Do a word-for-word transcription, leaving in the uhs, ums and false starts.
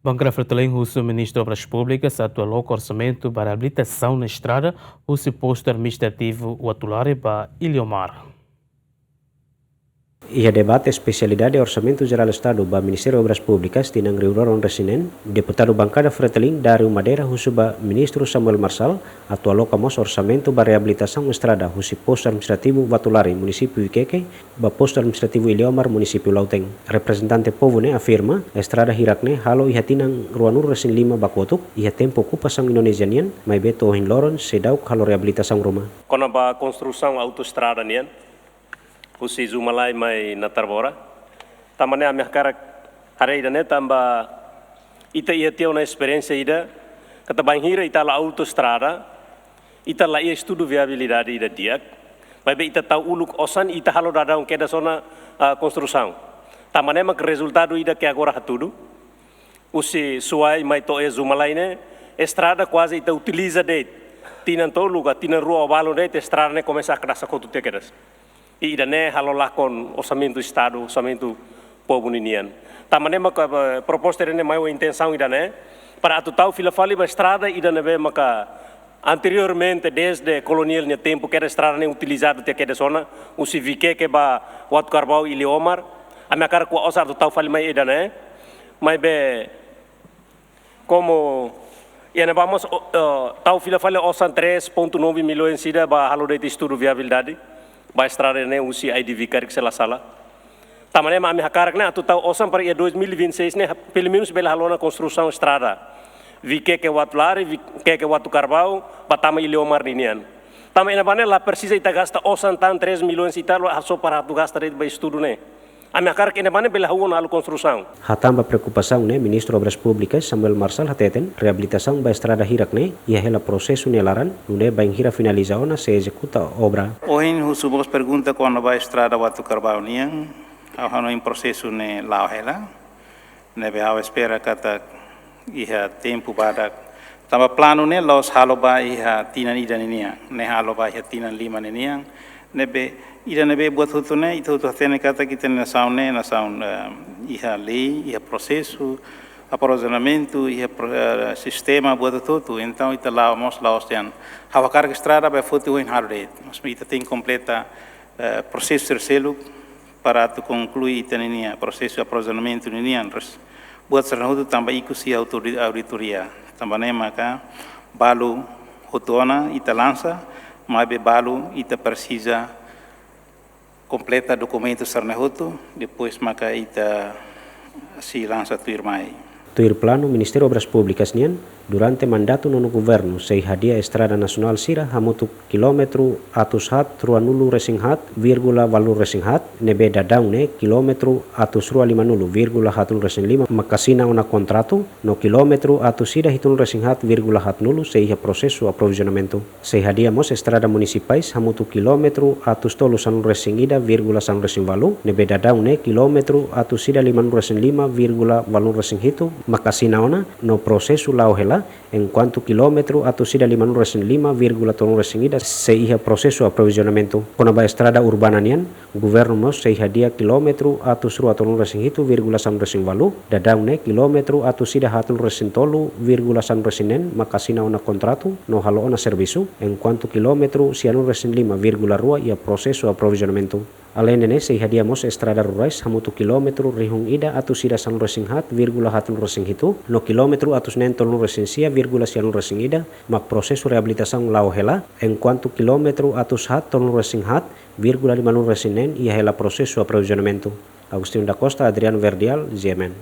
Bankada FRETILIN husu Ministru Obras Públikas atu aloka orsamentu ba reabilitasaun estrada husi postu administrativu Uatulari ba Iliomar. Iha debate espesialidade Orsamentu Jerál Estadu ba Ministériu Obras Públikas tinan rihun rua ruanulu-resin-neen, deputadu bankada FRETILIN Dario Madeira husu ba Ministru Samuel Marçal atu aloka mós orsamentu ba reabilitasaun estrada husi postu administrativu Uatulari, munisípiu Viqueque, ba postu administrativu Iliomar, munisípiu Lautém. Reprezentante povu ne'e afirma, estrada hirak ne'e halo iha tinan ruanulu-resin-lima ba kotuk, iha tempu okupasaun Indonézia nian, maibé to'o ohin loron seidauk halo reabilitasaun ruma. Kona-ba konstrusaun autoestrada nian, husi Zumalai mai Natarbora. Tanba ne'e ami hakarak haree ida-ne'e tanba ita iha tiha ona esperiénsia ida, katak bainhira ita halo autoestrada, ita la iha estudu viabilidade ida di'ak, maibé ita tau uluk osan, ita halo daudaun kedas ona, ah, konstrusaun. Tanba ne'e mak rezultadu ida ke agora hatudu, husi Suai mai to'o iha Zumalai ne'e, estrada kuaze ita utiliza de'it. Tinan tolu ka tinan rua balu de'it, estrada ne'e komesa kadas kotu tiha kedas. I ida-ne'e halo lakon orsamentu Estadu, orsamentu povu ninian. Tanba ne'e maka, eh, proposta ida-ne'e mai ho intensaun ida-ne'e, para atu tau fila fali ba estrada ida ne'ebé maka anteriormente, desde koloniál nia tempu, kedas estrada ne'e utilizadu tiha kedas ona, husi Viqueque ba Uatucarbau, Iliomar. Ami hakarak ko'a osan atu tau fali mai ida-ne'e. Maibé, komu iha ne'ebá mós, o, o, tau fila fali osan três ponto nove milhões ida ba halo de'it estudu viabilidade ba estrada ne'e husi I D V karik se la sala. Tanba ne'e mak ami hakarak ne'e atu tau osan para iha dois mil e vinte e seis ne'e, pelumenus bele halo ona konstrusaun estrada Viqueque Uatulari, Viqueque Uatucarbau, ba tama Iliomar ninian. Tanba iha ne'ebá ne'e la presiza ita gasta osan tan três milhões e tal, só para atu gasta de'it ba estudu ne'e. Ami hakarak iha ne'ebá ne'e bele hahú ona halo konstrusaun. Hatán ba preokupasaun ne'e, Ministru Obras Públikas Samuel Marçal hateten, reabilitasaun ba estrada hirak ne'e iha hela prosesu nia laran, nune'e bainhira finaliza ona sei ezekuta obra. Ohin husu mós pergunta kona-ba estrada Uatucarbau nian, ha'u hanoin prosesu ne'e la'o hela, ne'ebé ha'u espera katak iha tempu badak. Tanba planu ne'e la'ós halo ba iha tinan ida ninian, ne'e halo ba iha tinan lima ninian. Ne'ebé ida ne'ebé buat hotu ne'e, ita hotu hatene katak ita-nia nasaun ne'e, nasaun, eh, iha lei, iha prosesu, aprovizionamentu, iha pro-, eh, sistema buat hotu-hotu. Entaun ita la'o mós la'ós dehan ha'u hakarak estrada ba foti ohin halo de'it. Mas ita tenke kompleta, eh, prosesu sira seluk para atu konklui ita ninia prosesu aprovizionamentu ninian. Terus buat sira hotu tanba ikus iha autori-, auditoria. Tanba ne'e maka balu hotu ona ita lansa, maibé balu ita presiza kompleta dokumentu sira-ne'e hotu, depois maka ita sei lansa tuirmai. Tuir planu Ministériu Obras Públikas nian, durante mandatu nonu governu sei hadi'a estrada nasionál sira hamutuk kilómetru atus haat ruanulu-resin-haat vírgula ualunulu-resin-haat, ne'ebé daudaun ne'e kilómetru atus rua limanulu vírgula haatnulu-resin-lima mak asina ona kontratu, no kilómetru atus ida hitunulu-resin-haat vírgula haatnulu sei iha prosesu aprovizionamentu. Sei hadi'a mós estrada munisipais hamutuk kilómetru atus tolu sanulu-resin-ida vírgula sanulu-resin-ualu, ne'ebé daudaun ne'e kilómetru atus ida limanulu-resin-lima vírgula ualunulu-resin-hitu mak asina ona, no prosesu la'o hela, enkuantu kilómetru atus ida limanulu-resin-lima vírgula tolunulu-resin-ida sei iha prosesu aprovizionamentu. Kona-ba estrada urbana nian, governu mós sei hadi'a kilómetru atus rua tolunulu-resin-hitu vírgula sanulu-resin-ualu, daudaun ne'e kilómetru atus ida haatnulu-resin-tolu vírgula sanulu-resin-neen mak asina ona kontratu no halo ona servisu, enkuantu kilómetru sianulu-resin-lima vírgula rua iha prosesu aprovizionamentu. Aleinde ne'e, sei hadi'a mós estrada rurais hamutuk kilómetru rihun ida atus ida sanulu-resin-haat vírgula haatnulu-resin-hitu, no kilómetru atus neen tolunulu-resin-sia vírgula sianulu-resin-ida mak prosesu reabilitasaun la'o hela, enkuantu kilómetru atus haat tolunulu-resin-haat vírgula limanulu-resin-neen iha hela prosesu aprovizionamentu. Agostinho da Costa, Adriano Verdial, G M N.